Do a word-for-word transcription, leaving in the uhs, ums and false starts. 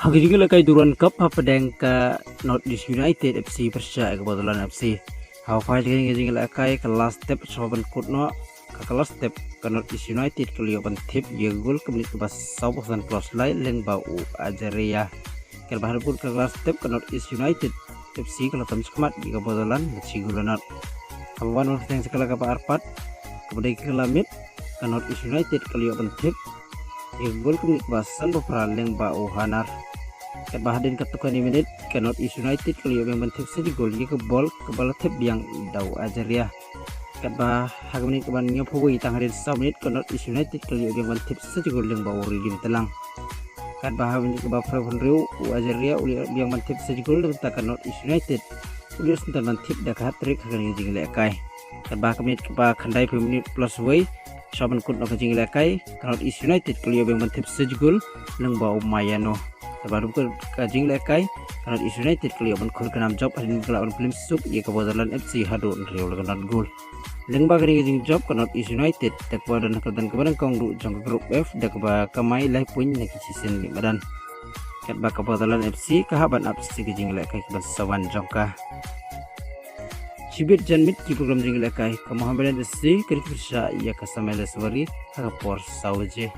Ha ka jingïalehkai Durand Cup hapdeng ka North East United F C pyrshah ïa ka Bodoland F C. Ha u phaid ka jingïalehkai ka la step shuwa ban kut noh ka, ka la step ka North East United ka la ïoh ban thep ïa ka gol ka minit kaba saw phew san plus lai lyngba u Azaria. Katba ha u kut ka la step ka North East United F C ka la tam shakhmat ïa ka Bodoland da shi gol la nod. Haba wan ban pyrshang sha ka la kaba arphew kaba dei ka la miet ka North East United ka la ïoh ban thep ïa ka gol ka minit kaba san phew phra lyngba u Hanar. Katba hadien katto katne minit ka North East United ka la ïoh biang ban thep sa shi gol ïa ka bol kaba la thep biang da u Azaria. Katba ha ka minit kaba hynñiew phew wei tang hadien saw minit ka North East United ka la ïoh biang ban thep sa shi gol lyngba u Rilim Tlang. Katba ha ka minit kaba phra phew hynriew u Azaria u la ïoh biang ban thep sa shi gol, da kata ka North East United u la ïoh syntan ban thep da ka hat-trick ha kane ka jingïalehkai. Katba ha ka minit kaba khyndai phew minit plus wei shuwa ban kut noh ka jingïalehkai ka North East United ka la ïoh biang ban thep sa shi gol lyngba u Mayano. Katba ha u kut ka jingïalehkai ka North East United ka la ïoh ban khur ka nam jop hadien ba ka la wan plie suk ïa ka Bodoland F C haduh hynriew la ka nod gol. Lyngba kane ka jingjop ka North East United da kaba don ha ka kyrdan kaba nyngkong ruh jong ka Group F da kaba kamai lai point na ki shisien miet madan. Katba ka Bodoland F C ka hap ban ap sha ka jingïalehkai kaba sa wan jong ka. Shibit janmiet ki program jingïalehkai ka Mohammedan F C ka dei pyrshah ïa ka Samuel Eswari ha ka por saw baje.